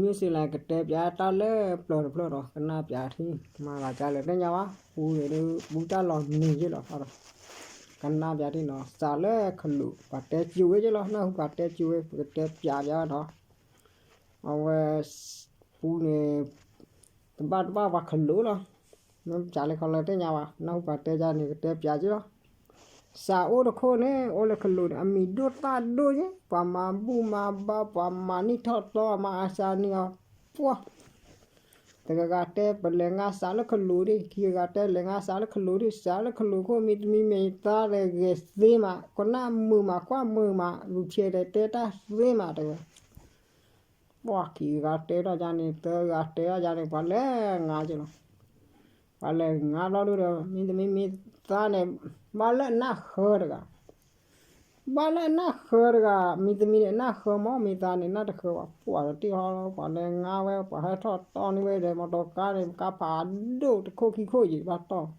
မ့ၢ်စံးလၢကတဲပၠးတၢ်လၢပျၢၤတဖျၢၣ်ဒီး ကနၣ်ပၠးထံ မၤဂၤကလဲၣ်သ့ၣ်ညါဝဲ ပူန့ၣ်ဒုး ပူတၢ်လီၤနံၤယ့ၢ်လီၤဒီး ကနၣ်ပၠးထံနီၤ စးလၢခလူး ပှၤတဲစူဝဲယ့ၢ်လီၤ နၢ်ဟူပှၤတဲစူဝဲ ပကတဲပၠးပၠးဝဲဒီး အဝဲ ပူန့ၣ် တဘၣ်တဘၣ်ပှၤခလူးလီၤ မ့ၢ်ပၠးလၢခီလၢသ့ၣ်ညါဘၣ် နၢ်ဟူပှၤတဲယါန့ၣ် ကတဲပၠးက့လီၤ စးအိၣ်တခိၣ်န့ၣ် အိၣ်လၢခလူးန့ၣ် အမံၤဒိၣ်သၣ်ဒိၣ်ယ့ၢ် ပှၤမၤဘူၣ်မၤဘါ ပှၤမၤနံၣ်ထီၣ်တီ မၤအါစၢနံၤအီၤ ပှၢ် တဂၤဂၤတဲပလဲၤငါစးလၢခလူးဒံး ခံဂၤဂၤတဲလဲၤငါစးလၢခလူးဒံး စးလၢခလူးခိၣ် မံၤတမံၤမ့ၢ်သါဒီးဂဲၤသ့မး ကနၣ်မုာ်မး ကွၢ်မုာ်မး လူၤဆဲးဒီးတဲတၢ်သ့မးတဝဲ ပှၢ်ခံဂၤတဲထီၣ်ယါန့ၣ် သၢဂၤတဲထီၣ်ယါန့ၣ် ပှၤလဲၤငါက့လီၤ ပှၤလဲၤငါဘျီဒုဒီး မံၤတမံၤမံၤသါန့ၣ် ဘၣ်လၢအနၢ်ဃၢတဂၤ ဘၣ်လၢအနၢ်ဃၢတဂၤ မံၤတမံၤန့ၣ် အနၢ်ဃၢမး မံၤသါန့ၣ် နၢ်တဃၢဘၣ် ပှၤတထံၣ်ဟီလီၤ ပှၤလဲၤငါဝဲ ပှၤဟဲထီၣ်တီန့ၢ်ဝဲဒီး မီတီကါန့ၣ် ကါဖးဒိၣ်တခိၣ်ခံခိၣ်ယံၤ ဘၣ်တီၢ်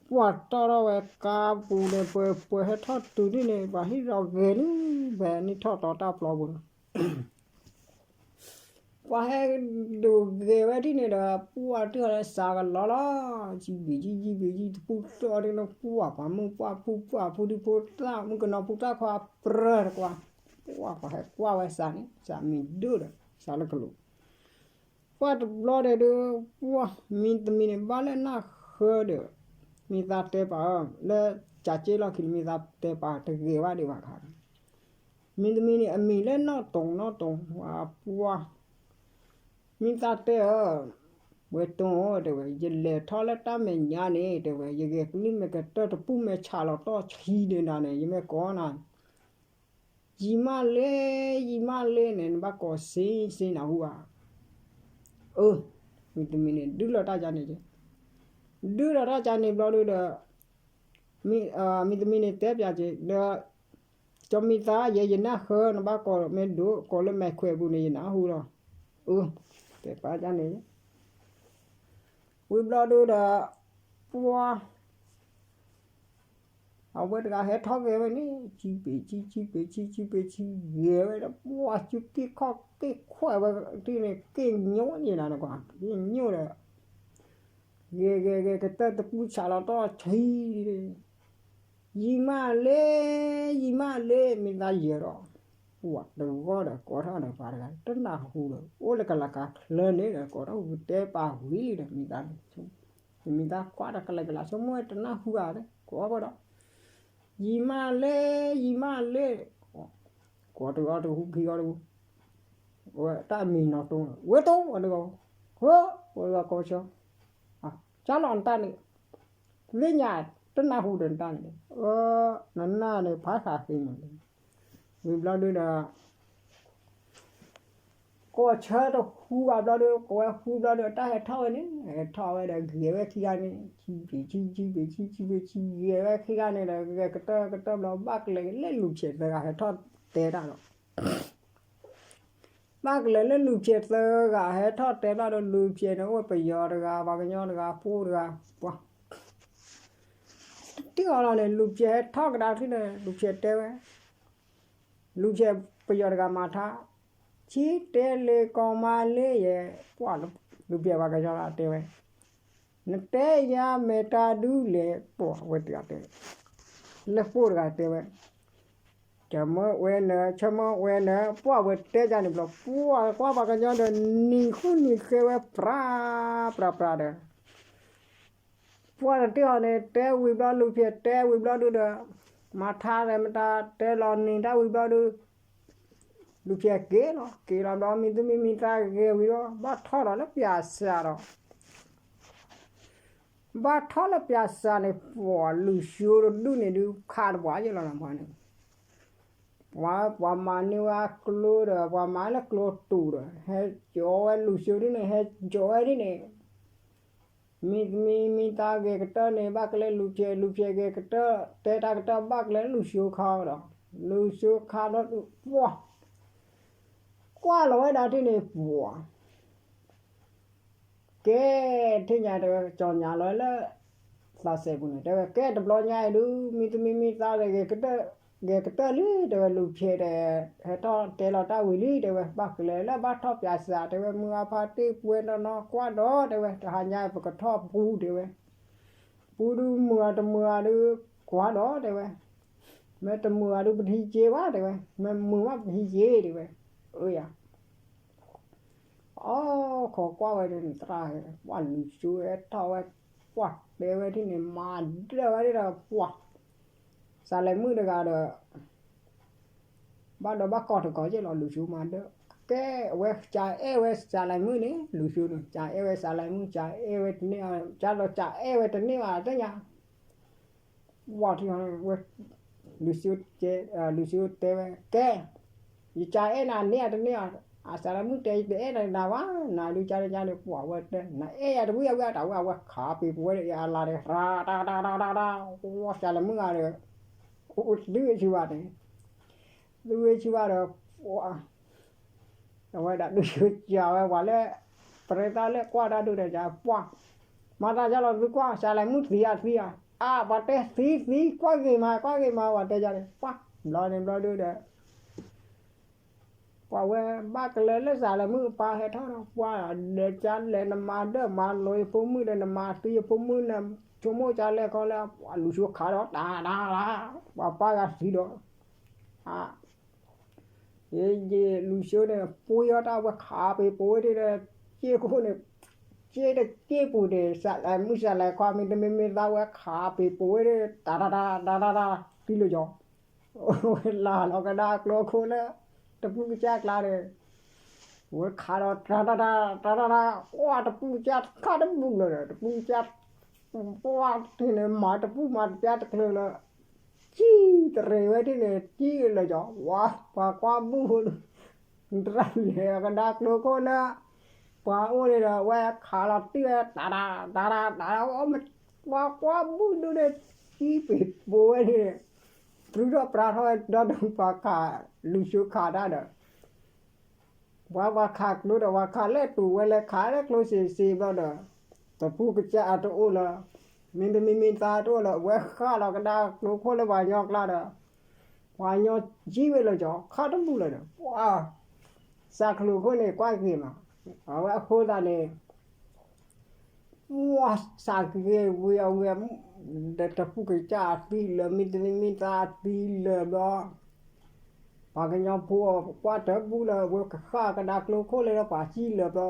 ပှၤတီၢ်ထီၣ်ဝဲကါပူၤန့ၣ် ပှဲၤပှဲၤဟဲထီၣ်တုၤဒ်န့ၣ် ပှၤဟံၣ်ဒီးဂဲၤလံ ဖဲနံၣ်ထီၣ်တီတၢ်ပျီပူၤန့ၣ် ပှၤဟဲဒိးဂဲၤဝဲဒ်န့ၣ်ဒီး ပှၤတၢ်ဟဲစးကလီလီၤ ယံာ်ဘ့ၣ်ယံာ် ယံာ်ဘ့ၣ်ယံာ် တပူၤတီၢ်ဒ်န့ၣ် ပှၤပှၤမုၣ်ပှၢ်ဖုပှၢ်ဖုဒံဖိသၣ် မုၣ်ကနီၤဖိသၣ်ခွါပြၢတကွၢ် ပှၤပှၤဟဲကွၢ်ဝဲစးန့ၣ် စးမံၤဒိၣ်ဒီး စးလၢခလူး ပှၤတဘျီဒီးဒုး ပှၤမံၤတမံၤန့ၣ် ဘၣ်လၢနၢ်ဃၢဒီး မံၤသါတဲပာ်ဧၢ လၢကးက့လီၢ်ခံန့ၣ် မံၤသါတဲပာ်တဂ့ၤဘၣ်ဒံးဘၣ်ခါ မံၤတမံၤန့ၣ် အမံၤလၢနီၢ်တိၤနီၢ်တိၤ ပှၤ မံၤသါတဲဧၢ ဝဲတိၤဧၢ တဲဝဲ ယလဲၤထီၣ်လၢတၢ်မဲာ်ညါန့ၣ် တဲဝဲ ယဂဲၤကလံၢ်မဲာ်ကတၢၢ်တပူၤမဲာ်ဆးလီၤတီၢ်ဆံးဒံးနၤန့ၣ် ယမ့ၢ်ကိးနၤ ယံာ်မးလ့ ယံာ်မးလ့န့ၣ် နဘၣ်ကိးစ့စ့နၢ်ဟူဧါ အၢ မံၤတမံၤန့ၣ် ဒုးလီၤတၢ်ကါန့ၣ်က့ ဒုးလီၤတၢ်ကါန့ၣ်ဘျီဒုဒီး မံၤတမံၤန့ၣ်တဲပၠးက့ ဒီး ကၠီမံၤသါယဲ ယနၢ်ဃၢ နဘၣ်ကိးမ့ၢ်ဒိး ကိးလၢမဲာ်ခွဲးပူၤန့ၣ် ယနၢ်ဟူလီၤ အၢ တဲပၠးကါန့ၣ် ဝံၤဘျီဒုဒီး ပှၤ အဝဲတဂၤဟဲထီၣ်ဂဲၤဝဲန့ၣ် ဆံပ့ၤဆံ ဆံပ့ၤဆံ ဆံပ့ၤဆံ ဂဲၤဝဲဒီး ပှၤစုက့ၢ်ခီၣ်က့ၢ်ခွဲးဝဲဒ်န့ၣ် က့ၢ်ညိၣ်န့ၣ်နၤနကွၢ် က့ၢ်ညိၣ်ဒီး ဂဲၤဂဲၤဂဲၤကတၢၢ်တပူၤဆးလီၤတီၢ်ဆံး ယံာ်မးလ့ ယံာ်မးလ့ မံၤသါယဲၢ်ဒီး ပှၤတဂီၢ်ဒီး ကိးထီၣ်ဒီးပှၤတဂၤ တနၢ်ဟူဒီး အိၣ်လၢကလၤကၤချၢန့ၣ်ဒီး ကိးထီၣ်ဟူတဲပာ်ဝံၤလံဒီး မံၤသါန့ၣ် မံၤသါကွၢ်ဒီးကလဲၤကလၤ ဆိကမိၣ်ဝဲတနၢ်ဟူဘၣ်ဒီး ကိးအီၤဒီး ယံာ်မးလ့ ယံာ်မးလ့ ကိးတဂီၢ်တဟူခံဂီၢ်တဟူ ဝဲတၢ်မံၤနီၢ်တိၤ ဝဲတိၤဝဲတဂီၢ် ဝဲတဂီၢ်ကိးဆၢ ကၢ်လီၤနတၢ်န့ၣ် လၢညါတနၢ်ဟူဒီးနတၢ်န့ၣ် နနၢ်န့ၣ်ဖးဃးဃ့မး ဝံၤဘျီဒုဒီး ကိးဆၢတဟူဘၣ်ဘျီဒု ကိးဝဲဟူဘျီဒု တၢ်ဟဲထီၣ်ဝဲန့ၣ် ဟဲထီၣ်ဝဲဒီးဂဲၤဝဲခံဂၤန့ၣ် ဆံပ့ၤဆံ ဆံပ့ၤဆံ ဆံပ့ၤဆံ ဂဲၤဝဲခံဂၤန့ၣ်ဒီး ဂဲၤကတၢၢ်ကတၢၢ်ဘျီ ဘၣ်ကလဲၤလၢလူၤဖျဲးသၢဂၤဟဲထီၣ်တဲတၢ်ဒီး ဘၣ်ကလဲၤလၢလူၤဖျဲးသၢဂၤဟဲထီၣ်တဲဘျီဒီး လူၤဖျဲးန့ၣ် အိၣ်ပယီၤတဂၤ ပှၤကညီတဂၤ ဖိတဂၤ ပှၤ တထံၣ်အီၤလီၤန့ၣ် လူၤဖျဲးဟဲထီၣ်ကဒါထံၣ်န့ၣ် လူၤဖျဲးတဲဝဲ လူၤဖျဲးပယီၤတဂၤမၤထါ ဆံတဲလ့ကီမါလ့ယဲ ပှၤ လူၤဖျဲးပှၤကညီလီၤတဲဝဲ နတဲယၤမဲာ်တၢ်ဒုလဲၣ် ပှၤဝဲတဂၤတဲ လၢဖိတဂၤတဲဝဲ ကမၢဝဲနၢ ဆၢမၢဝဲနၢ ပှၤဝဲတဲယၤန့ၣ်ဘျီ ပှၤကွၢ်ပှၤကညီဒီး နံၤဃုနံၤဃဲဝဲပြၤ ပြၤပြၤဒီး ပှၤတထံၣ်အီၤန့ၣ် တဲဝံၤဘျီ လူၤဖျဲးတဲဝံၤဘျီဒုဒီး မၤထါဒီးမတၤတဲလီၤနံၤတၢ်ဝံၤဘျီဒု လူၤဖျဲးက့ၤလီၤ က့ၤလီၤဘျီ မံၤသူမံၤမံၤသါဂဲၤဝံၤဒီး ဘၣ်ထီၣ်ဒီးလၢပၠးစးဒီး ဘၣ်ထီၣ်လၢပၠးစးန့ၣ် ပှၤလူၤဆိတဒူၣ်န့ၣ်ဒုး ခးတပှၤယဲလီၤနပှၤန့ၣ် ပှၤ ပှၤမၤန့ၢ်ဝဲကျိဒီး ပှၤမၤလၢကျိတူာ်ဒီး ဟဲကၠီဝဲလူၤဆိဒ်န့ၣ် ဟဲကၠီဝဲဒ်န့ၣ် မံၤမံၤမံၤသါဂဲၤကတၢၢ်န့ၣ် ဘၣ်ကလဲၤလူၤဖျဲး လူၤဖျဲးဂဲၤကတၢၢ် တဲတၢ်ကတၢၢ်ဘၣ်ကလဲၤလူၤဆိခါဒီး လူၤဆိခါဒီးပှၤ ကွၢ်လီၤဝဲဒၣ်ဒ်န့ၣ်ပှၤ ကဲ ထံၣ်ညါတဲဝဲ ကၠီညါလီၤလၢ သးစဲးပူၤန့ၣ် တဲဝဲ ကဲတဘျီညါအံၤဒုး မံၤတမံၤမံၤသါဂဲၤကတၢၢ် ဂဲၤကတၢၢ်လံ တဲဝဲ လူၤဖျဲးဒီး ဟဲထီၣ်တဲလီၤတၢ်ဝံၤလံ တဲဝဲ ဘၣ်ကလဲၤလၢဘၣ်ထီၣ်ပၠးစး တဲဝဲ မုၢ်အါဖါတ့ၢ်ပှဲၤနီၢ်နီၢ်ကွၢ်ဒီး တဲဝဲ တဟါညါ ပကထီၣ်ပူ တဲဝဲ, ပူဒုးမုာ်အတမုာ်အဒုး ကွၢ်ဒီး တဲဝဲ, မ့ၢ်တမုာ်အဒုး ပထံၣ်က့ဘၣ် တဲဝဲ, မ့ၢ်မုာ်ဘၣ် ပထံၣ်က့ တဲဝဲ, အၢယၤ အိၣ်ခိးကွၢ်ဝဲဒၣ်န့ၣ် သရၣ်ဟဲ ပှၢ်လူၤစိဟဲထီၣ်ဝဲ ပှၢ်တဲဝဲဒၣ်န့ၣ် မၤဒၢၣ်ဝဲဒၣ်ဒီး ပှၢ် စးလဲၤမုၣ်တဂၤဒီး ဘၣ်ဒီးဘၣ်ကီၢ်တကီၢ်ယဲၢ်လီၤ လူၤစိမၤဒၢၣ်, ကဲ အဝဲကအဲၣ်ဝဲစးလဲၤမုၣ်န့ၣ် လူၤစိန့ၣ် ကအဲၣ်ဝဲစးလဲၤမုၣ် ကအဲၣ်ဝဲတန့ၢ်အီၤ ကဒီးကအဲၣ်ဝဲတန့ၢ်ဘၣ် သ့ၣ်ညါ ဝံၤ လူၤစိတဲဝဲ ကဲ ယကအဲၣ်နၤန့ၢ်အတန့ၢ်အီၤ, အစးလဲၤမုၣ်တဲ ယတအဲၣ်နၤဘၣ် နၤဒုးကန့ၣ်ကန့ၣ် ပှၢ်ဝဲတဲ နအဲၣ်ယၤတဝံၣ်အဝံၣ်အတၢ်ဝဲ အဝဲခးပ့ၤပဝဲဒီးယအလၤဒီး ရၤ တၢ်တၢ်တၢ်တၢ်တၢ်တၢ် ဝံၤ စးလဲၤမုၣ်ဂၤဒီး အိၣ်သုဝဲဆူဘၣ်န့ၣ် သုဝဲဆူဘၣ်ဒီး ပှၢ် အဝဲဒၣ်ဒုးဆူကဝဲ ပှၤလၢ ပရ့သၣ်လၢကွၢ်တၢ်ဒုးဒီး ပှၢ် မၤတၢ်ယါလီၤ သုကွၢ် စးလဲၤမုၣ်သံဧါသံဧါ, အါ ပှၤတဲသံသံ ကွၢ်ဂ့ၤမး ကွၢ်ဂ့ၤမး ပှၤတဲယါန့ၣ် ပှၢ် ဘျီန့ၣ်ဘျီဒုးဒီး ပှၤဝဲဘၣ်ကလဲၤလၢစးလဲၤမုၣ်အပၢ်ဟဲထီၣ်ဒီး ပှၢ်ဒီးကလဲၤ နမၤဒၢၣ်မၤလိၤယဖိမုၣ်ဒီး နမၤသံယဖိမုၣ်န့ၣ် ဆိကမိၣ်ကလဲၤခီလၢ ပှၢ်လူၤဆိခးဒီး တၢ်တၢ်တၢ် ပှၤပၢ်ဂၤသံဒီး အါ ယလူၤဆိန့ၣ် ပှ့ၤအီၣ်တၢ်ဝဲခးပ့ၤပဝဲဒၣ်ဒီး စ့ၢ်ခိၣ်န့ၣ် စ့ၢ်တစ့ၢ်ပူၤန့ၣ် စးလဲၤမုၣ်စးလဲၤခွါ မ့တမ့ၢ်မ့ၢ်သးဝဲခးပ့ၤပဝဲဒၣ် တၢ်တၢ်တၢ်တၢ်တၢ်တၢ် သံလၢယီၤ ဝဲလၢလီၤကဒါကျိခိၣ်လၢ တပူၤကစၢ်ကျါန့ၣ် ဝဲခးဒီးတၢ်တၢ်တၢ်တၢ်တၢ်တၢ် ကွၢ်တပူၤကစၢ်ခးတပူၤလၢၤဒီး တပူၤကစၢ် ပှၢ်တထံၣ်န့ၣ် မၤတပူၤမၤတပျၢ်တကျၢၤလၢ စံၣ်တရံးဝဲဒၣ်န့ၣ် စံၣ်လၢယီၤ ဝါ ပှၤကွၢ်ဘူၣ် တရၣ်လဲၤကဒါကျိခိၣ်လၢ ပှၤအိၣ်န့ၣ်ဒီး ဝဲခးလီၤတံၢ်ဝဲ တၢ်တၢ်တၢ်တၢ်တၢ် ပှၤကွၢ်ဘူၣ်ဒုးန့ၣ် စံၣ်ပ့ၤပိာ်ဝဲန့ၣ် ပြုၢ်ထီၣ်ပြးထီၣ်ဝဲဒီဒူၣ် ပှၤခး လူၤဆိခးတၢ်ဒီး ပှၤပှၤခးကျိဒီး ပှၤခးလၢတူၢ်ဝဲလဲၤခးလၢကျိစ့ၢ်စ့ၢ်ဘျီဒီး တပူၤကစၢ်အတအိၣ်လၢၤ မ့တမ့ၢ်မ့ၢ်သးတအိၣ်လၢၤ ဝဲဃၣ်လီၤကဒါကျိခိၣ်လၢပှၤကညီကျါဒီး ပှၤကညီစံၣ်ဝဲလၢယီၤ ခးတပူၤလၢၤဒီး ပှၤ စးကျိခိၣ်န့ၣ် ကွၢ်က့ၤမး အဝဲအဃိသတးန့ၣ် ပှၤစးက့ၤဝံၤအဝဲ ဒီးတပူၤကစၢ်အသံလၢာ် မ့တမ့ၢ်မ့ၢ်သးအသံလၢာ်ဘျီ ပှၤကညီဖိကွၢ်တပူၤလၢာ် ဝဲကဃၣ်ကဒါကျိခိၣ်လၢဒီးပှၤစံၣ်လၢာ်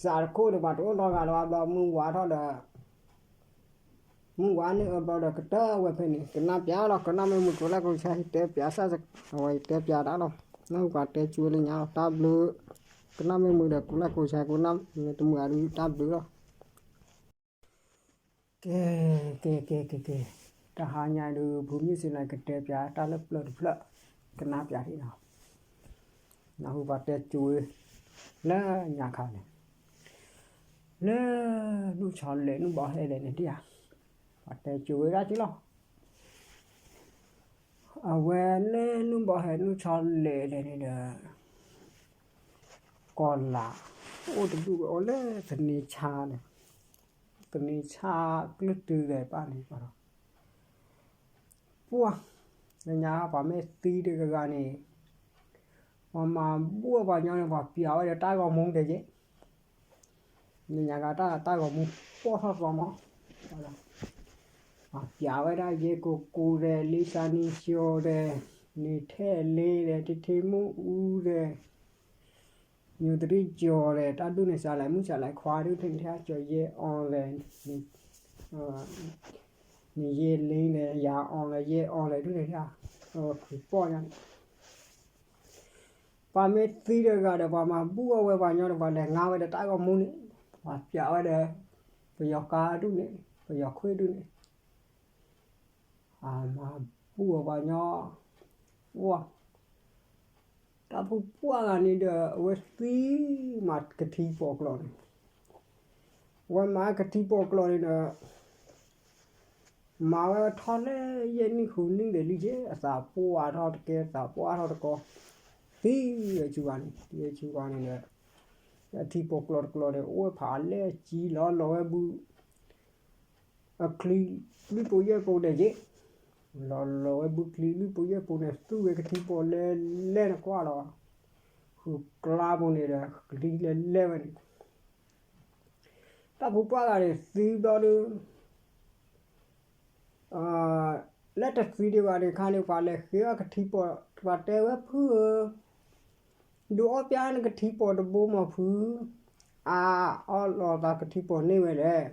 ဘျီ စးတခိၣ်န့ၣ် ပှၤတအိၣ်နီတဂၤလၢၤဘၣ်ဘျီ မုၢ်ဝါထီၣ်ဒီး မုၢ်ဝါန့ၣ်အဘျီဒီးကတၢၢ်ဝဲဖဲန့ၣ် ကနၣ်ပျးလီၤ ကနၣ်မ့ၢ်မုာ် ကိးလၢကိးဆါ ယတဲပျးစၢ် အဝဲယတဲပျးတၢ်လီၤ နၢ်ဟူပှၤတဲကၠိလၢညါလီၤ တၢ်ဘျုး ကနၣ်မ့ၢ်မုာ်ဒီး ကိးလၢကိးဆါ ကိးနၣ်မ့ၢ်တမုာ်အဒုး တၢ်ဘျုးလီၤ ကဲ ကဲ ကဲ ကဲ ကဲ တဟါညါဒုး ဖုမုၢ်စ့လၢကတဲပျးတၢ်လၢပျၢၤတဖျၢၣ် ကနၣ်ပျးဒ်နီၤ နၢ်ဟူပှၤတဲကၠိ လၢညါခါန့ၣ် လၢ နူၢ်ဆီလဲၣ် နူၢ်ဘီဟဲလဲၣ်န့ၣ်ဒ်ဧါ ပှၤတဲကၠိဝဲဒၣ်က့လီၤ အဝဲလၢနူၢ်ဘီဟဲ နူၢ်ဆီလဲၣ်လဲၣ်န့ၣ်ဒီး ကီၤလၤ အိၣ်တဒူၣ်ဝဲအိၣ်လၢသန့ၤဆါန့ၣ် သန့ၤဆါ ကလုၢ်တုၤလဲၣ်ပၢ်န့ၣ် ပှၤ လၢညါပှၤမ့ၢ်သံတဂၤဂၤန့ၣ် ပှၤမၤဘူၣ်အီၤပှၤညီန့ၣ် ပှၤပျးဝဲဒီးတၢ်ဂီၤမူတက့ၢ် လၢညါဂၤတၢ်တၢ်ဂီၤမူ ပိာ်ထီၣ်သီမး ပှၤပျးဝဲဒၣ်ယဲၢ်ကိၢ်ကိၢ်ဒီး လံာ်စၢနံၣ်ကၠိဒီး နံၣ်ထဲလ့ဒီး ထံထံမုၢ်အူဒီး ညိတရံၣ်ကၠိဒီး တၢ်ဒူၣ်န့ၣ် စးလဲၤမုၣ်စးလဲၤခွါဒူၣ်န့ၣ် ထဲကၠိယဲၢ်အီၤလဲၣ် နံၣ်ယဲၢ်လ့ဒီး ယၤအီၤလဲၣ် ယဲၢ်အီၤလဲၣ်ဒူၣ်န့ၣ် ခုးပိာ်ညါန့ၣ် ပှၤမ့ၢ်သံတဂၤဒီး ပှၤမၤဘူၣ်အီၤဝဲပှၤညီဒီး ပှၤလဲၤငါဝဲဒီးတၢ်ဂီၤမူန့ၣ် ပှၤပျးဝဲဒီး ပယီၤကါဒူၣ်န့ၣ် ပယီၤခွ့ဒူၣ်န့ၣ် အမၤဘူၣ်အီၤပှၤညီ ဝါ တၢ်ဘူၣ်ပှၢ်ဂၤန့ၣ်ဒီး အဝဲသံမၤကထံပိာ်ကျိာ်န့ၣ် အဝဲမၤကထံပိာ်ကျိာ်န့ၣ်ဒီး မၤဝဲထီၣ်လၢယဲၢ်နံၣ်ဃုနံၣ်ဒီးလံက့ အသးပှၢ်ထီၣ်တကဲ အသးပှၢ်ထီၣ်တကီ သံဝဲဆူဂၤန့ၣ် သံဝဲဆူဂၤန့ၣ်ဒီး အထံပိာ်ကျိာ်တကျိာ်န့ၣ် အိၣ်ဝဲဖးလဲၢ်ကံလီၤလီၤဝဲဘု အချံ လွံၢ်ကိယဲၢ်ကိဒီးက့ လီၤလီၤဝဲဘုချံလွံၢ်ပူၤယဲၢ်ပူၤန့ၣ် သူဝဲကထံပီၣ်လဲၤလဲၤန့ၣ်ကွၢ်လီၤ, ဃုာ်ကျါပူၤန့ၣ်ဒီး ကထံလဲၤလဲၤဝဲန့ၣ် တၢ်ဖိပှၢ်ဂၤန့ၣ်သံဘျီဒုး လၢတသံဒံးဘၣ်န့ၣ်ခါန့ၣ် ပှၤလဲၤဃ့အီၣ်ကထံပီၣ် ပှၤတဲဝဲဖုဧၢ, ဒုးအီၣ်ပျၢ်နကထံပီၣ်တဘိမီၤဖု, အါ, အီၣ်လီၤသးကထံပီၣ်န့ၢ်ဝဲလဲၣ်,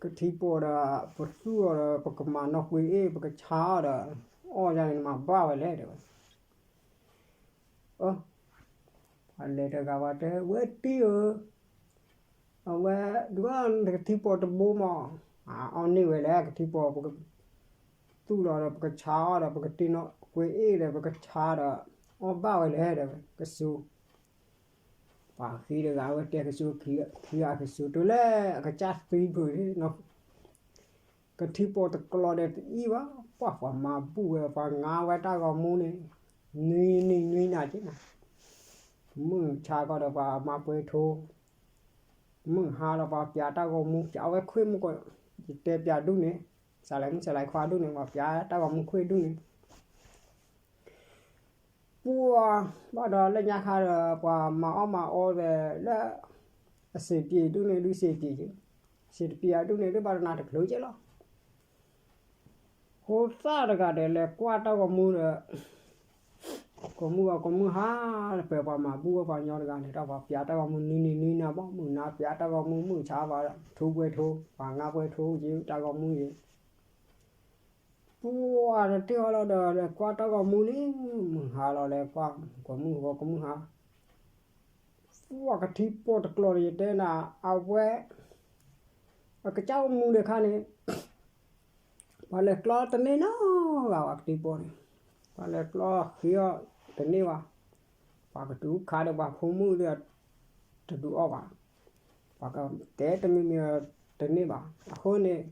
ကထံပီၣ်ဒီး ပသူၣ်အီၤဒီး ပကမၤနီၣ်ကွ့အ့ၣ် ပကဆါအီၤဒီး အီၣ်ယၤန့ၣ်နမၤဘၣ်ဝဲလဲၣ် တဲဝဲ ပှၤလဲၤတဂၤဝဲတဲ ဝဲတံၢ်ဧၢ, အဝဲ ဒုးအီၣ်နကထံပီၣ်တဘိမီၤ, အါ အီၣ်န့ၢ်ဝဲလဲၣ် ကထံပီၣ် ပကသူၣ်လီၤဒီး ပကဆါအီၤဒီး ပကတ့နီၣ်ကွ့အ့ၣ်ဒီး ပကဆါဒီး အီၣ်ဘၣ်ဝဲလဲၣ် တဲဝဲ ကစူၤ ပှၤဃ့တဂၤဝဲတဲကစူၤ ခံဂၤကစူၤ တုၤလၢအကစၢ်သံဖုးန့ၣ် ကထံပီၣ်တကျီၤဒီးတအံၣ်ဘၣ်, ပှၤ ပှၤမၤဘူၣ်ဝဲ ပှၤငါဝဲတၢ်ဂီၤမူန့ၣ် နွံနံၤနွံနၤက့ၤနၤ, မုၢ်ဆါကီးဒီးပှၤမၤပှဲၤထိ, မုၢ်ဟါဒီးပှၤပျးတၢ်ဂီၤမူ ပျးဝဲခွ့မုၢ်ကီး, ယတဲပျးဒူၣ်န့ၣ်, စးလဲၤမုၢ်စးလဲၤခွါဒူၣ်န့ၣ် ပှၤပျးတၢ်ဂီၤမူခွ့ဒူၣ်န့ၣ် ပှၤဘၣ်ဒီးလၢညါခါဒီး ပှၤမၤအီၣ်မၤအီဝဲလၢ အစ့းပံးဒူၣ်န့ၣ် ဒုးစ့းပံးက့ၤ, စ့းတပံးအဒူၣ်န့ၣ် ဒုးဘၣ်တနၤတချုးက့ၤလီၤ. ဖိသၣ်တဂၤဒီးလဲၤကွၢ်တၢ်ဂီၤမူဒီး ကိးမုၢ်ဂီၤကိးမုၢ်ဟါ ပှၤမၤဘူၣ်ဝဲပှၤညီတဂၤန့ၣ် တၢ်ပှၤပျးတၢ်ဂီၤမူနွံနံၤနွံနၤဘၣ်, မုၢ်နၤပျးတၢ်ဂီၤမူ မုၢ်ဆါပှၤထိပှဲၤထိ, ပှၤငါပှဲၤထိက့ၤ တၢ်ဂီၤမူက့ၤ ပှၤတထံၣ်အီၤလီၤဒီး လဲၤကွၢ်တၢ်ဂီၤမူလံ, မုၢ်ဟါလီၤလဲၤကွၢ် ကိးမုၢ်ဂီၤကိးမုၢ်ဟါ, ပှၤကထံပီၣ်တကျီၤန့ၣ် ယတဲနၤ အဝဲ အကစၢ်အိၣ်မူဒံးခါန့ၣ် ပှၤလဲၤကျီတန့ၢ်နီတဂၤဘၣ် ကထံပီၣ်န့ၣ်, ပှၤလဲၤကျီဃ့အီၣ်တန့ၢ်ဘၣ်, ပှၤကတုၤခါဒီးပှၤဖိမုၣ်ဒီး တဒုးအီၣ်ဘၣ်, ပှၤကတဲတမံၤမံၤတန့ၢ်ဘၣ်. အဃိန့ၣ်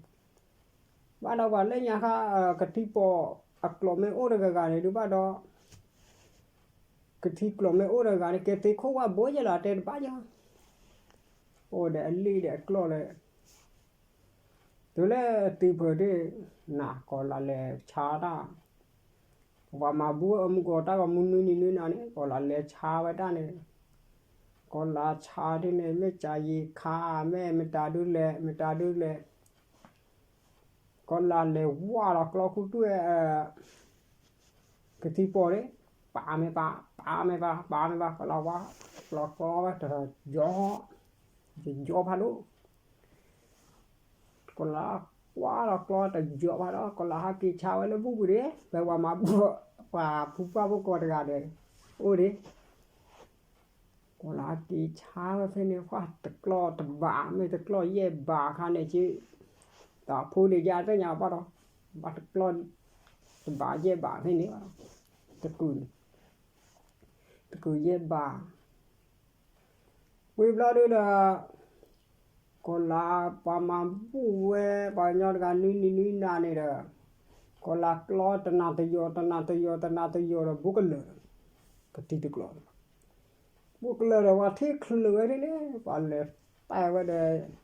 ဘၣ်ဒီးပှၤလၢညါခါ ကထံပီၣ်အကျီၢ်မ့ၢ်အိၣ်တဂၤဂၤန့ၣ်ဒုးဘၣ်ဒီး ကထံကျီၢ်မ့ၢ်အိၣ်တဂၤဂၤန့ၣ် ကဲသ့ခိၣ်ဝၣ်ဘိယဲလီၤ တဲတဘၣ်ယဲ, အိၣ်ဒီးအလံၣ်ဒီးအကျီၢ်လၢ တုၤလၢသံဖုးဒၣ် နၤကီၤလၤလဲၤဆါတၢ်, ပှၤမၤဘူၣ်အမူကီၢ်တၢ်ဂီၤမူနွံနံၤနွံနၤန့ၣ် ကီၤလၤလဲၤဆါဝဲတၢ်န့ၣ်, ကီၤလၤဆါဒ်န့ၣ် မ့ၢ်ကယံၤခါ မ့ၢ်မတၤဒုလဲၣ် မတၤဒုလဲၣ် ကီၤလၤလဲၤဝါလီၤကျီခိၣ်တွဲၣ် ကထံပီၣ်န့ၣ်, ပာ်မ့ၢ်ပာ် ပာ်မ့ၢ်ပာ် ပာ်မ့ၢ်ပာ် ကီၤလၤဝါလီၤကျီဝဲတယီၤ, တယီၤဖးဒိၣ်, ကီၤလၤကွၢ်လီၤကျီတယီၤဖးဒိၣ် ကီၤလၤဟးက့ၤဆါဝဲလၢဘူၣ်ပူၤဒံး ဖဲပှၤမၤဘူၣ် ပှၤဖုပှၢ်ဖိကိးတဂၤဒီး အိၣ်ဒံး ကီၤလၤဟးက့ၤဆါဝဲဖဲန့ၣ် ပှၤတကျီၢ်တဘး မ့ၢ်တကျီၢ်ယဲၢ်ဘးခါန့ၣ်က့, တၢ်ဖိန့ၣ်ယါသ့ၣ်ညါဘၣ်ဒီး ဘၣ်တကျီၢ်တဘးယဲၢ်ဘးဖဲန့ၣ်ဘၣ်, တကုာ်န့ၣ်, တကုာ်ယဲၢ်ဘး ဝံၤဘျီဒုဒီး ကီၤလၤပှၤမၤဘူၣ်ဝဲ ပှၤကညီတဂၤနွံနံၤနွံနၤန့ၣ်ဒီး ကီၤလၤကျီတနၤတယီၤ တနၤတယီၤ တနၤတယီၤဒီး ဘူးကလၢာ်ဒီး ကထံတကျီၢ် ဘူးကလၢာ်ဒီး ပှၤထံၣ်ချုးဝဲဒ်န့ၣ် ပှၤလဲၤတဲဝဲဒီး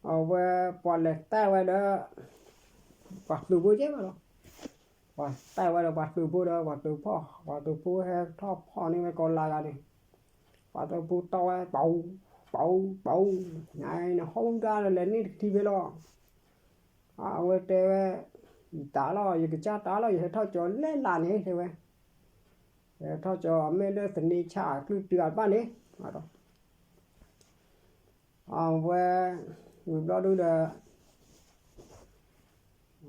အဝဲပှၤလဲၤတဲဝဲဒီး ပှၤသုးဖိကဲဘၣ်လီၤ. ပှၤတဲဝဲဒီးပှၤသုးဖိဒီး ပှၤသုးဖိ ပှၤသုးဖိဟဲထီၣ်ဖီၣ်န့ၢ်ဝဲကီၤလၤဂၤန့ၣ်, ပှၤသုးဖိတီဝဲ ပူၤ ပူၤ ပူၤ, နဟီၣ်ဒၣ်လဲာ်န့ၢ်တထံဖဲလီၤ. အဝဲတဲဝဲ ယတၢ်လီၤ ယကစၢ်တၢ်လီၤ ယဟဲထီၣ်ကၠီၤလဲၣ်လၢ်န့ၣ် တဲဝဲ, ယဟဲထီၣ်ကၠီၤမ့ၢ်လၢသန့ဆၣ်အကလုၢ်တံၢ်အဘၣ်န့ၣ် အဝဲ ဝံၤဘျီဒုဒီး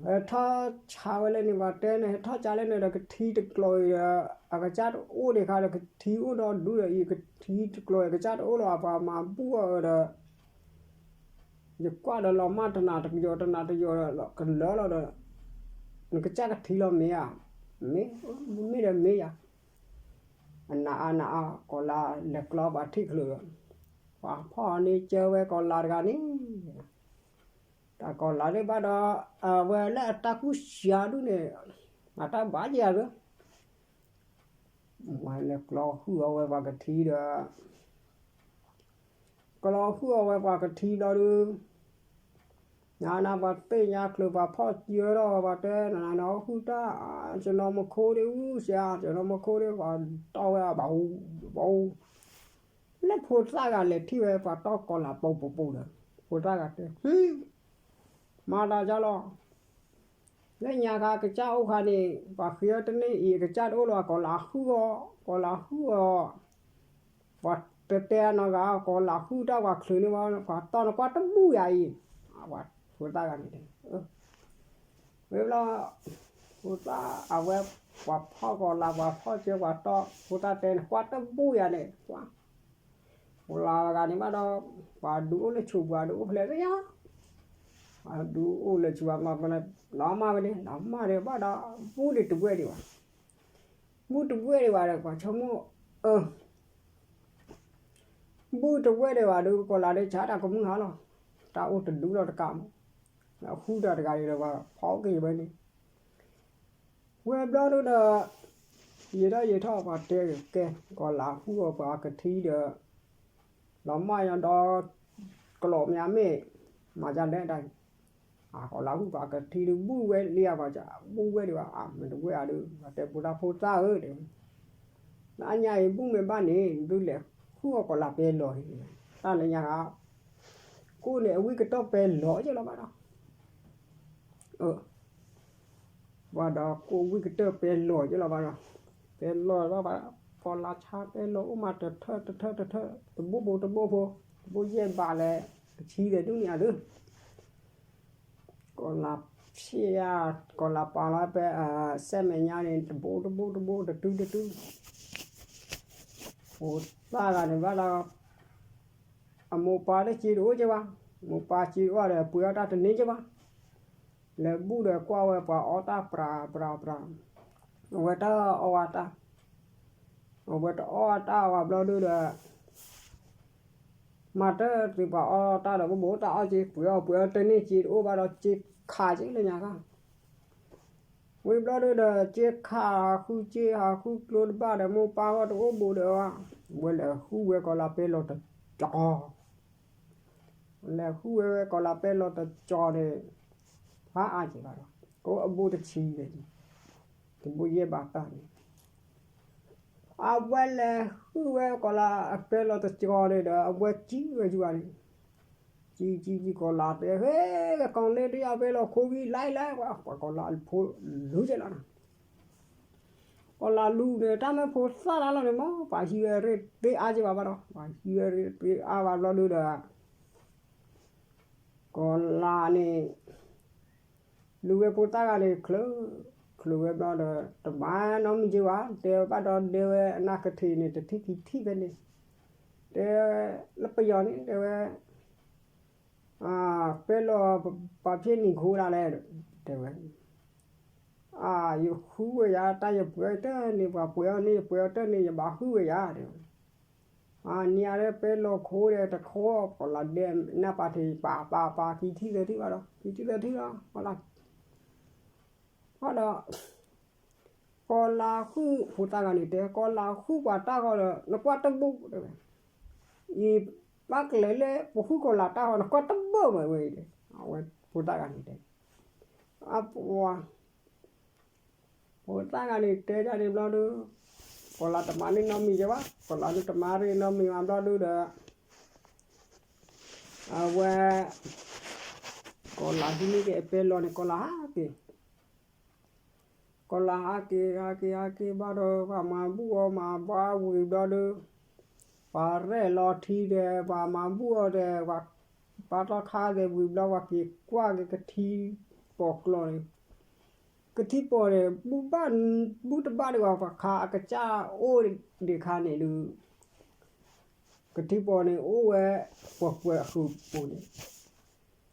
ဟဲထီၣ်ဆါဝဲလၢန့ၣ် ပှၤတဲန့ၣ် ဟဲထီၣ်ဆါလၢန့ၣ်ဒီး ကထံတကျိၤအံၤဒီး အကစၢ်တအိၣ်ဒံးခါဒီး ကထံအိၣ်ဒီးဒူဒီးအံၤ ကထံတကျိၤအံၤ အကစၢ်တအိၣ်လီၤ ပှၤမၤဘူၣ်အီၤဒီး ယကွၢ်ဒီးလီၤမၢ်တနၤတယိာ် တနၤတယိာ်ဒီး ကလၢာ်လီၤဒီး နကစၢ်ကထံလီၤမ့ၢ်ဧါ, မ့ၢ်, မ့ၢ်ဒီးမ့ၢ်ယၤ, အနၤအါနၤအါ ကီၤလၤလဲၤကျီပှၤထံၣ်ချုးဒီး ပှၤဖီၣ်န့ၢ်ကၢဝဲကီၤလၤတဂၤန့ၣ် တၢ်ကီၤလၤသ့ၣ်ဘၣ်ဒီး အဝဲလၢအတၢ်ကူၣ်ဆါဒူၣ်န့ၣ် အတၢ်ဘၣ်ယၤဒီး ဝဲလဲၤကျီဃုာ်အီၤဝဲပှၤကထံဒီး ကျီဃုာ်အီၤဝဲပှၤကထံလီၤဒီး နၤနၤပှၤသ့ၣ်ညါချုးပှၤဖီၣ်စၢၤထီၣ် ပှၤတဲနၤနၤနဟုၣ်တၢ် ကနီၤမူခိၣ်ဒ်အူစ့ ကနီၤမူခိၣ်ဒ်ပှၤတီၢ်ဝဲဘၣ်အူဘၣ်အူ လၢဖိသၣ်ဂၤလဲၤထံၣ်ဝဲပှၤတီၢ်ကီၤလၤပိာ်ပိာ်ပိာ်ဒီး ဖိသၣ်ဂၤတဲ မၤတၢ်ကၢ်လီၤ လၢညါခါကစၢ်အိၣ်ခါန့ၣ် ပှၤဃ့အီၣ်တန့ၢ်အံၤ ကစၢ်တအိၣ်လၢၤ ကီၤလၤဟုၣ်အီၤ ကီၤလၤဟုၣ်အီၤ ပှၤတတဲအနီၢ်ဂၤ ကီၤလၤဟုၣ်တၢ်ပှၤချုးန့ၣ်ဝဲ ပှၤတီၢ်နကွၢ်တဘူၣ်ယၤအံၤ ပှၤဖိသၣ်ဂၤန့ၣ်တဲ ဝဲဘျီ ဖိသၣ်အဝဲ ပှၤဖီၣ်ကီၤလၤ ပှၤဖီၣ်စၢၤ ပှၤတီၢ် ဖိသၣ်တဲန့ၣ် ကွၢ်တဘူၣ်ယၤန့ၣ် ကွၢ် ကီၤလၤဂၤန့ၣ်ဘၣ်ဒီး ပှၤဒုးအိၣ်လၢဆိးပှၤဒုးအိၣ်ဖဲလဲၣ်သ့ၣ်ညါ ပှၤဒုးအိၣ်လၢဆိးပှၤမၤပှၤန့ၣ် လီၤမၢ်ဝဲန့ၣ် လီၤမၢ်ဒီးဘၣ်ဒီး ဘူၣ်ဒံးတဝဲၢ်ဒံးဘၣ် ဘူၣ်တဝဲၢ်ဒံးဘၣ်ဒီး ပှၤဆိကမိၣ် အၢ ဘူၣ်တဝဲၢ်ဒံးဘၣ်ဒီး ကီၤလၤဒုးဆါတၢ်ကမုၢ်ဟါလီၤ တၢ်အိၣ်တဒူလီၤတကးမး ဃုတၢ်တဂၤအံၤဒီး ပှၤဖီၣ်က့ၤဝဲန့ၣ် ဝဲဘျီဒုဒီး ယံာ်ထီၣ်ယံာ်ထီၣ်ပှၤတဲကဲ ကီၤလၤဟုၣ်အီၤပှၤကထံဒီး လီၤမၢ်ယၤဒီး ကလီးမၠးမ့ၢ် မၤဒ်လဲၣ်တၢ် ကီၤလၤဟုၣ်ပှၤကထံဒုး ဘူၣ်ဝဲလံဧါ ပှၤကဘူၣ်ဝဲဒံးဘၣ် မ့ၢ်တဝဲၢ်အဒုး ပှၤတဲဖိသၣ်ဖိသၣ်ဧၢ တဲဝဲ နအါညါအံၤဘူၣ်မ့ၢ်ဘၣ်န့ၣ် ဒုးလဲၤဃုအီၤကီၤလၤပဲလီၤန့ၣ် တၢ်လၢညါဧါ ကိးန့ၣ် အဝံၣ်ကတၢၢ်ပဲလီၤက့လီၤဘၣ်ဒီး ပှၤဒီးကိးဝံၣ်ကတၢၢ်ပဲလီၤက့လီၤဘၣ်ဒီး ပဲလီၤလီၤဘၣ် ကီၤလၤဆါပဲလီၤအိၣ်မးတထၢၣ်တထၢၣ်တထၢၣ် တဘိဘိတဘိဖိ တဘိယဲၢ်ဘးလဲၣ် တဆံဒီးဒုးန့ၣ်အဒုး ကီၤလၤဖျဲၣ် ကီၤလၤပာ်လီၤဖဲ စဲမဲာ်ညါန့ၣ် တဘိတဘိတဘိ တတုၤတတုၤ ဖိသၣ်ဂၤန့ၣ်ဘၣ်ဒီး အမိၢ်ပၢ်တစ့တအိၣ်က့ဘၣ်, မိၢ်ပၢ်စ့တအိၣ်ဒီး ပှ့ၤအီၣ်တၢ်တန့ၢ်က့ဘၣ်, လဲၤဘူၣ်ဒီးကွၢ်ဝဲပှၤအီၣ်တၢ်ပြးပြးပြး, အဝဲတအီၣ်ဝဲတၢ်, အဝဲတအီၣ်ဝဲတၢ်ဝဲဘျီဒုဒီး မၤတၢ်သုပှၤအီၣ်တၢ်ဒီး ဘိဘိတၢ်အီၣ်က့ ပှ့ၤအီၣ်ပှ့ၤအီၣ်တန့ၢ်က့တအိၣ်ဘၣ်ဒီး က့ခးက့လၢညါခါ ဝံၤဘျီဒုဒီး က့ခးဟးဃုက့ဟးဃုကျိတဘၣ်ဒီး မိၢ်ပၢ်ဂီၢ်တအိၣ်ဘူးဒီး, ဝဲလဲၤဃုဝဲကီၤလၤပဲလီၤတကၠီၤ, လဲၤဃုဝဲကီၤလၤပဲလီၤတကၠီၤန့ၣ်, ဖးအါက့ၤဘၣ်ဒီး ကိးအဘူးတဆံန့ၣ်, တဘူးယဲၢ်ဘးတၢ်န့ၣ်, အဝဲလဲၤဃုဝဲကီၤလၤပဲလီၤတကၠီၤန့ၣ်ဒီး အဝဲကံဝဲယူၤဘၣ်န့ၣ် ကံကံကံကီၤလၤတဲ ဟဲ ကီၤလ့တယၢ်ပဲလီၤခိဝံၤ လဲၤလဲၤ ပှၤကီၤလၤဖိလူၤက့လီၤနီၤ, ကီၤလၤလူၤန့ၣ် တၢ်မ့ၢ်ဖိသၣ်လၢ်လီၤန့ၣ်မ့ၢ် ပှၤဟံးဝဲရ့ၣ်သ့အါက့ဘၣ်ဘၣ်ဒီး ပှၤဟံးဝဲရ့ၣ်သ့အါဘၣ်ဘျီဒုဒီး ကီၤလၤန့ၣ် လူၤဝဲဖိသၣ်ဂၤန့ၣ် ချုး, ချုးဝဲဘျီဒီး တမၤနီတမံၤက့ဘၣ်, တဲဘၣ်ဒီးဒဲဝဲအနၢ်ကထံးန့ၣ် တထံၣ်ခံထံၣ်ဖဲန့ၣ်, တဲလၢပယီၤန့ၣ် တဲဝဲ, ပဲလီၤပှၤဖျ့နံၤခိဒၣ်လဲၣ်, တဲဝဲ, ယဃုဝဲယၤ တၢ်ယပှ့ၤအီၣ်တန့ၢ် ပှၤပှ့ၤအီၣ်န့ၢ် ယပှ့ၤအီၣ်တန့ၢ် ယဘၣ်ဃုဝဲယၤ တဲဝဲ အနံၤအါလၢပဲလီၤခိဒီးတခိး ကီၤလၤဒဲနၢ်ပၢ်ထံး ပာ်ပာ်ပာ်ခံထံၣ်သၢထံၣ်ဘၣ်ဒီး ခံထံၣ်သၢထံၣ်လီၤ ကီၤလၤ, ဒီး ကီၤလၤဃု ဖိသၣ်ဂၤန့ၣ်တဲ ကီၤလၤဃုပှၤတၢ်ဂီၤဒီး နကွၢ်တဘူး တဲဝဲ, ယဘၣ်ကလဲၤလၢပဃုကီၤလၤတၢ်ဂီၤ နကွၢ်တဘူးမ့ၢ်ဝဲအံၤ, အဝဲဖိသၣ်ဂၤန့ၣ်တဲ အပှၤ ဖိသၣ်ဂၤန့ၣ်တဲဒ်န့ၣ်ဘျီဒု, ကီၤလၤတမၤန့ၢ်နီတမံၤယဲဘၣ်, ကီၤလၤဒုတမၤန့ၢ်နီတမံၤဘၣ်ဘျီဒုဒီး, အဝဲ, ကီၤလၤဟံးန့ၢ်က့ၤအပဲလီၤန့ၣ် ကီၤလၤဟးက့ၤ, ကီၤလၤဟးက့ၤ ဟးက့ၤ ဟးက့ၤဘၣ်ဒီး ပှၤမၤဘူၣ်အီၤမၤဘါဝံၤဘျီဒု, ပှၤရဲၣ်လီၤထံဒီး ပှၤမၤဘူၣ်အီၤဒီး ပှၤပာ်ထီၣ်ခါဒီးဝံၤဘျီ ပှၤက့ၤကွၢ်က့ၤကထံပိာ်ကျိာ်န့ၣ် ကထံပိာ်န့ၣ် ဘူၣ်တဘၣ်ဒံးဘၣ် ပှၤခါအကစၢ်အိၣ်ဒံးခါန့ၣ်ဒုး, ကထံပိာ်န့ၣ်အိၣ်ဝဲ ပှဲၤပှဲၤအဃုာ်ပူၤန့ၣ်,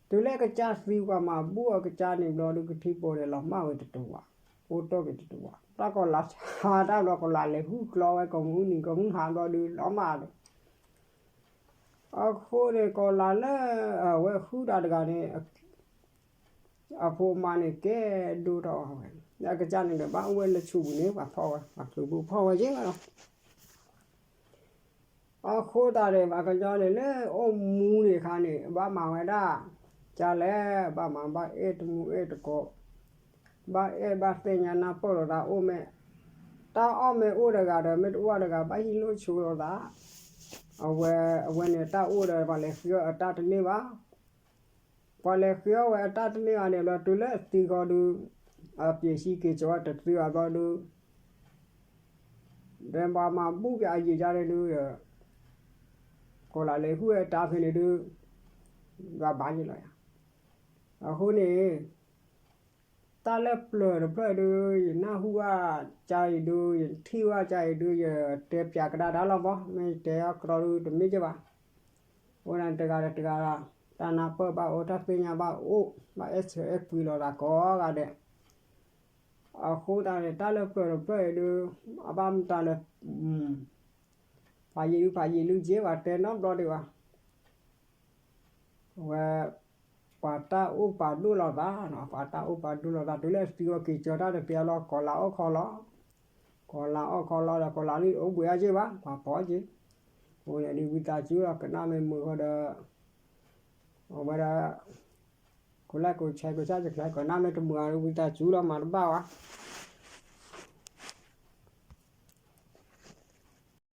တုၤလၢကစၢ်သံပှၤမၤဘူၣ်အီၤကစၢ်န့ၣ်ဘျီဒုး ကထံပိာ်န့ၣ်လီၤမၢ်ဝဲတတဝး, အိၣ်တ့ၢ်က့ၤတတဝး, တၢ်ကီၤလၤဆါတၢ်ဘျီ ကီၤလၤလဲၤဟုၣ်ကျီဝဲ ကိးမုၢ်နံၤ ကိးမုၢ်ဟါဘျီဒုး လီၤမၢ်ဒီး အဃိန့ၣ် ကီၤလၤလၢအဝဲဃုတၢ်တဂၤန့ၣ် အဖိအမါန့ၣ်ကဲဒိၣ်ထီၣ်ဝဲ, အကစၢ်န့ၣ်ဒီးဘၣ်အိၣ်ဝဲလၢဆူပူၤန့ၣ် ပှၤဖီၣ်ဝဲ ပှၤချုးဘုဖီၣ်ဝဲက့လီၤ. အဃိသတးန့ၣ် ပှၤကညီန့ၣ်လၢအိၣ်မူန့ၣ်အခါန့ၣ် ဘၣ်မၤဝဲဒၣ် ကလဲၣ် ဘၣ်မၤဘၣ်အဲၣ်တမူအဲၣ်တကိး, ဘၣ်အဲၣ်ဘၣ်သ့ၣ်ညါနၢ်ပၢၢ်လိာ်သးအိၣ်မ့ၢ်, တၢ်အီၣ်မ့ၢ်အိၣ်တဂၤဒီး မ့ၢ်တအိၣ်တဂၤ ဘၣ်ဟံးလိၢ်ဆိလိာ်သး, အဝဲ, အဝဲန့ၣ်တၢ်အိၣ်ဒီး ပှၤလဲၤဃ့အီၣ်အတၢ်တန့ၢ်ဘၣ်, ပှၤလဲၤဃ့အီၣ်ဝဲအတၢ်တန့ၢ်ဘၣ်န့ၣ် ဘျီတုၤလၢအသံဃီဒုး, အပျ့ၤစံက့ၤကီၤတသ့ဘၣ်ဘျီဒုး ဒီးပှၤမၤဘူၣ်က့ၤအယံာ်ကါန့ၣ်ဒုး, ကိးလၢလဲၤဟုၣ်ဝဲတၢ်ဖဲန့ၣ်ဒုး, ယွၤဘၣ်ယံာ်လီၤယၤ, အဃိန့ၣ်, တၢ်လၢပျၢၤတဖျၢၣ်ဒုး ယနၢ်ဟူဘၣ်ကါအံၤဒုး ယထံၣ်ဘၣ်ကါအံၤဒုး ယတဲပၠးကဒါတၢ်လီၤမး မ့ၢ်တဲအီၤကြီဒုးတမ့ၢ်က့ဘၣ်, အိၣ်ဒၣ်တဂၤဒီးတဂၤ, တၢ်နၢ်ပၢၢ်ဘၣ်အိၣ် တၢ်သ့ၣ်ညါဘၣ်အိၣ် ဘၣ်အဲၣ်ဆၢအဲၣ်ကွံလိာ်သးကိးဂၤဒဲး အဃိသတးန့ၣ် တၢ်လၢပျၢၤတဖျၢၣ်အံၤဒုး, အဘၣ်မတၤလၢ, ဖးယံာ်ဒုးဖးယံာ်လုၢ်က့ဘၣ် တဲနီတဘျီဒံးဘၣ်, အဝဲ, ပှၤတၢ်အိၣ်ပာ်ဒိၣ်လိာ်သး, ပှၤတၢ်အိၣ်ပာ်ဒိၣ်လိာ်သး တုၤလၢအသံဝဲက့ၤကၠီတၢ်တပျးလီၤ ကိးလၤအီၣ်ခီလီၤ, ကိးလၤအီၣ်ခီလီၤဒီး ကိးလၤလံအိၣ်ဘှံးအါက့ဘၣ် ပှၤဖီက့, အဃိန့ၣ်ဒုးဝံသးစူၤလီၤ ကနၣ်မ့ၢ်မုာ်ဃီဒီး, အဝဲဒၣ် ကိးလဲၣ်ကိးဆဲးကိးဆၢကိးဆဲး ကနၣ်မ့ၢ်တမုာ်အီၤဒုး ဝံသးစူၤလီၤ မၤတဘၣ်ဝဲ,